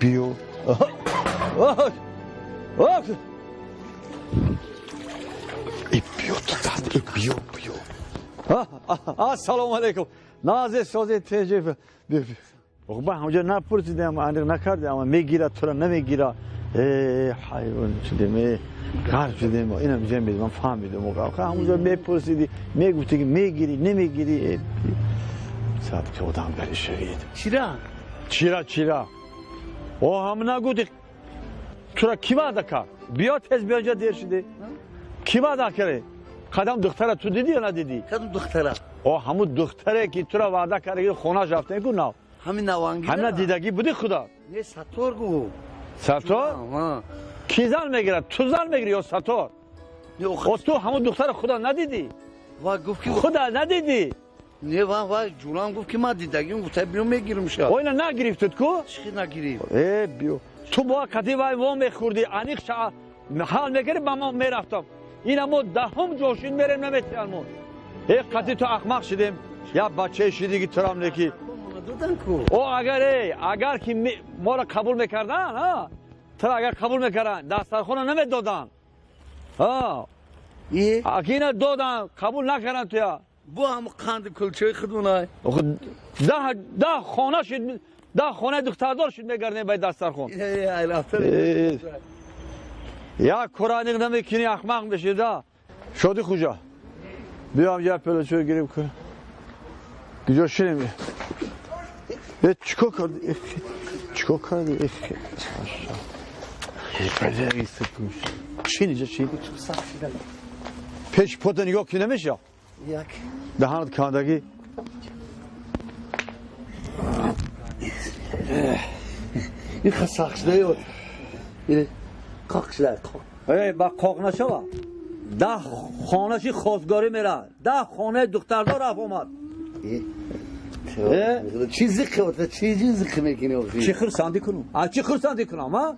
Биё. Биё ту даст, биё, биё. Ассалому алайкум. Назе созе теже. Ба ҳамҷо напурсидем, аниқ накардем, аммо мегирад тура намегирад. Ҳайвон шудем, ғарқ шудем. Инам ҷем бид, ман фаҳмидам. Ҳамонҷо мепурсидӣ, мегуфтӣ ки мегирӣ, намегирӣ. Садқи одам гари шавид. Чира? Чира, чира. О, ҳам нагуфтӣ тура кӣ ваъда кард? Биё тез биё инҷо дер шудӣ. Кӣ ваъда кард? Қадам духтара ту дидӣ ё надидӣ? Кадом духтара? О, ҳамун духтаре ки тура ваъда кард, ки хонааш рафтем ку нав. Ҳамин навангира? Ҳамина дидагӣ будӣ худо? Не, Саттор гу. Саттор? Кӣ зан мегирад? Ту зан мегирӣ ё Саттор? О, ту ҳамун духтара худо надидӣ? Ва гуфт ки худо надидӣ? Не, ва ва ҷулам гуфт ки ман дидагим, гуфта биё мегирам ша. О, ина нагирифтуд ку? Чӣ нагирифт? Э, биё. Ту бо қади вай во мехӯрдӣ, аниқ ша ҳал мекардӣ, ба мо мерафтам. Ина мо даҳум ҷошин мерем наметиҳанмон. Э, қади ту ахмақ шидем. Я бачаи шидӣ ки турам неки. О, агар агар ки моро қабул мекардан, тура агар қабул мекардан, дастархона намедоданд. Аки ина додан, қабул накардан туя. Бо ҳам қанди кулчаи худунай. Даҳ хона шид, даҳ хонаи духтардор шид мегардем бай дастархон. Як кора аниқ намекунӣ, ахмақ мешӣ, да. Шодӣ хуҷа. Биё ҳам як пелочо гирим кун. Куҷо шинем? Э, чикор кардӣ? Чикор кардӣ? Чи инҷа чи? Пеш пота нигоҳ ки намеша? Як. Даҳанат кандагӣ. Ин сахт шуда. Қоқ шуда. Эй, ба қоқ нашава. Даҳ хонаши хостгорӣ мера. Даҳ хонаи духтардор рафт омад. Чӣ зиқ, чӣ зиқ мекунӣ охи? Чӣ хурсандӣ кунам? А чӣ хурсандӣ кунам, а?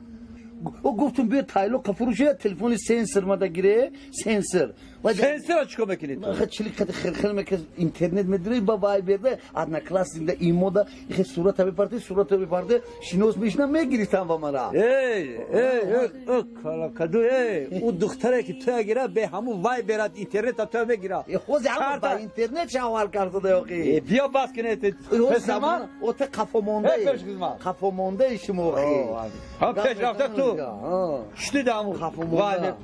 О, гуфтум биё тайло қафурӯши телефони сенсор мада гире, сенсор. Сенсора чикор мекунӣ ту? Ха чили қад хирхир мекунӣ, интернет медири, ба вайберда, одноклассникда, имода, ихе сурата бипарти, сурата бипарти, шинос мешина мегирифтам ба мара. Эй, эй, эй, калакаду, эй, ӯ духтаре ки туя гира, бе ҳамун вайберат интернета туя мегира. Хози ҳама ба интернет шавҳар карда охи. Биё бас кунед. Песаман, оте қафомондаи. Қафомондаи шумо охи. Ҳам пешрафта ту. Шуди даму қафомонда.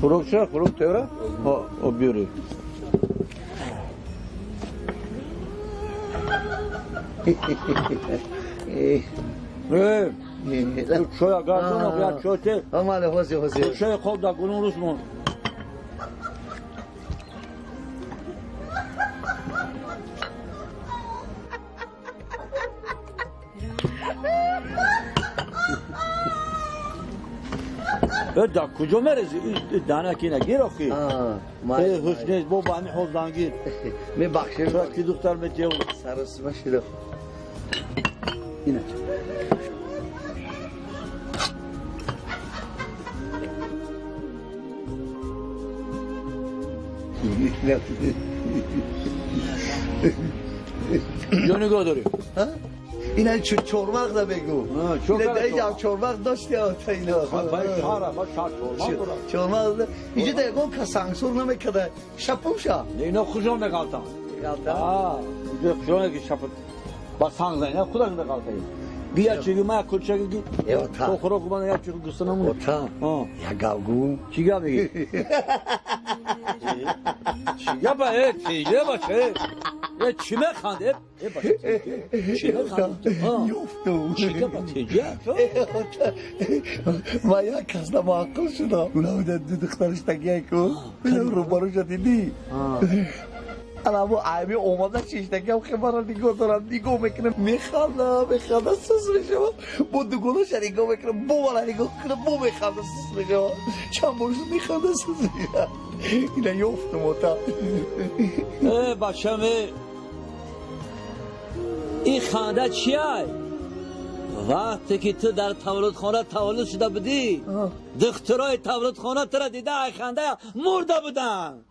Хурок чиро? Хурок тевра? О, биёред. Чоя гардон, я чой те. Амале, ҳози, ҳози. Чои хоб дар гулун рӯз мон. Да куҷо мерези? Дана ки нагир охи. Ҳуш нест, бо ба ҳамин ҳол зангир. Мебахшед. Шояд ки духтар метиҳ. Саросима шуда. Ина. Ҷо нигоҳ дорӣ? اینا چرمق دا بگو. اینا دیگه چرمق داشتی تا اینا. چرمق دا. اینجا دیگه که سانسور نمیکرده. شپوشا. اینا خوشم می‌غلطن. می‌غلطن؟ آه. اینجا خوشم که شپ با سانگ اینا خودش می‌غلطن. بیا چیگی ما کلچگی. تو خوراک من یا چیگی گستنمون. اوتا. یا گاوگو. چی گا میگی؟ چی گا با ای چی با چه؟ چی میخندی؟ چی میخندی؟ یوفتو. چی گا با تیجه؟ ما یک کس نمعقل شدم. اونا بودن دو دخترش تگیه کو. اینا روبروش دیدی. Анамо айби омада шиштагиам хебара нигоҳ дорам, нигоҳ мекунам, механдам, механдам, сус мешавам. Бо дугонаша нигоҳ мекунам, бо мана нигоҳ кунам, бо механдам, сус мешавам. Чанд бор шуд, механдам, сус мешавам. Ина ёфтум ота. Э, бачам, э, ин ханда чиай? Вақте ки ту дар таваллудхона таваллуд шуда будӣ, духтурои таваллудхона тура дида, ай ханда мурда буданд.